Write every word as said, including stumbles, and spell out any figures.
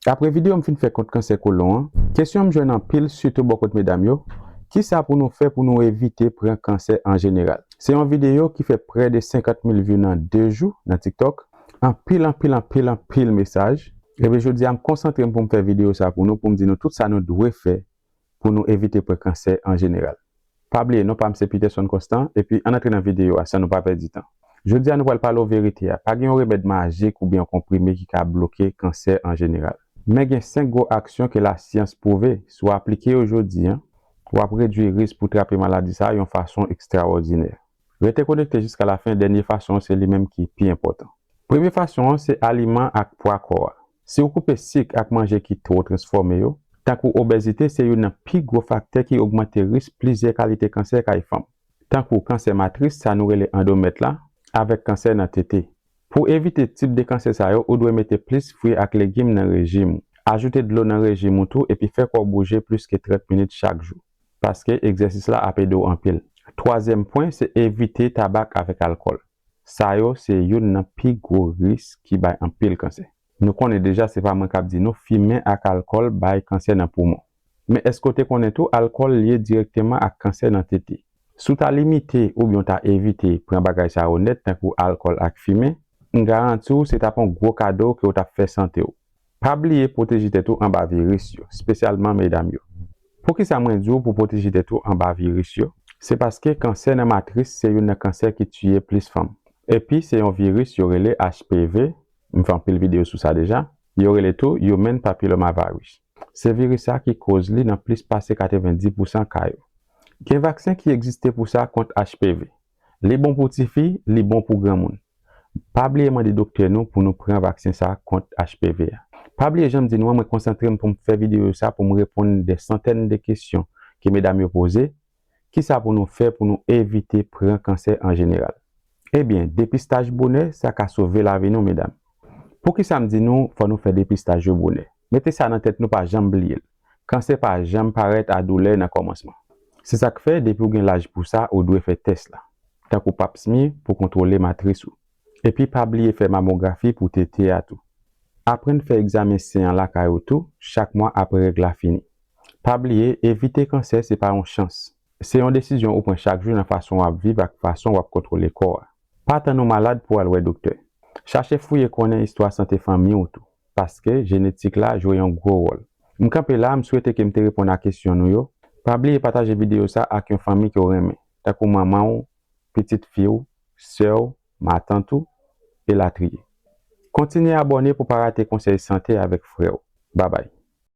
Apre videyo m fin fè kont kansè kolon an, kesyon m jwenn anpil, sitou bò kot medam yo, kisa pou nou fè pou nou evite pran kansè an jeneral? Se yon videyo ki fè prè de senkant mil view nan de jou nan TikTok. Anpil, anpil, anpil, anpil mesaj. Ebyen, jodi a, m konsantre m pou m fè videyo sa pou nou, pou m di nou tout sa nou dwe fè pou nou evite pran kansè an jeneral. Pa bliye, non pa m se Peterson Constant, epi ann antre nan videyo a san nou pa pèdi tan. Jodi a, nou pral pale w verite a. Pa gen yon remèd majik oubyen yon konprime ki ka bloke kansè an jeneral. Men gen senk gwo aksyon ke lasyans pwouve, si w aplike yo jodi a, w ap redwi risk pou trape maladi sa a yon fason ekstrawòdinè. Rete konekte jiska lafen, dènye fason an se li menm ki pi enpòtan. Premye fason an se aliman ak pwa kò a. Si w koupe sik ak manje ki twò transfòme yo, tankou obezite, se youn nan pi gwo faktè ki ogmante risk plizyè kalite kansè kay fanm, tankou kansè matris, sa nou rele andomèt la, avèk kansè nan tete. Pou evite tip de kansè sa yo, ou dwe mete plis fwi ak legim nan rejim ou. Ajoute dlo nan rejim ou tou, epi fè kò w bouje plis ke trant minit chak jou, paske egzèsis la ap ede w anpil. Twazyèm pwen, se evite tabak avèk alkòl. Sa yo se youn nan pi gwo risk ki bay anpil kansè. Nou konnen deja, se pa mwen k ap di nou, fimen ak alkòl bay kansè nan poumon. Men èske w te konnen tou, alkòl lye dirèkteman ak kansè nan tete? Si w ta limite oubyen w ta evite pran bagay sa yo nèt, tankou alkòl ak fimen, m garanti w se t ap yon gwo kado ke w t ap fè sante w. Pa bliye pwoteje tèt ou anba viris yo, espesyalman medam yo. Poukisa mwen di w pou pwoteje tèt ou anba viris yo? Se paske kansè nan matris se youn nan kansè ki tiye plis fanm. Epi se yon viris yo rele H P V, m fè anpil videyo sou sa deja, yo rele tou Human Papillomavirus. Se viris sa ki koz li nan plis pase katrevenndis pousan ka yo. Gen vaksen ki egziste pou sa kont H P V. Li bon pou tifi, li bon pou granmoun. Pa bliye mande doktè nou pou nou pran vaksen sa kont H P V a. Pa bliye jan m di nou an, mwen konsantre m pou m fè videyo sa pou m reponn de santèn de kesyon ke medam yo poze. Kisa pou nou fè pou nou evite pran kansè an jeneral? Ebyen, depistaj bonè, sa ka sove lavi nou, medam. Poukisa m di nou fò nou fè depistaj yo bonè? Mete sa nan tèt nou, pa janm bliye l. Kansè pa janm parèt a doulè nan kòmansman. Se sa k fè, depi w gen laj pou sa, ou dwe fè tès la, tankou pap smear pou kontwole matris ou. Epi pa bliye fè mamografi pou tete a tou. Aprann fè egzamen sen an lakay ou tou, chak mwa apre règ la fini. Pa bliye, evite kansè se pa yon chans. Se yon desizyon ou pran chak jou nan fason w ap viv ak fason w ap kontwole kò a. Pa tann ou malad pou w al wè doktè. Chache fouye konnen istwa sante fanmi w tou, paske jenetik la jwe yon gwo wòl. M kanpe la, m swete ke m te reponn a kesyon nou yo. Pa bliye pataje videyo sa ak yon fanmi ke w renmen, tankou manman w, pitit fi w, sè w, matant ou, elatriye. Kontinye abòne pou pa rate konsèy sante avèk frè w. Babay.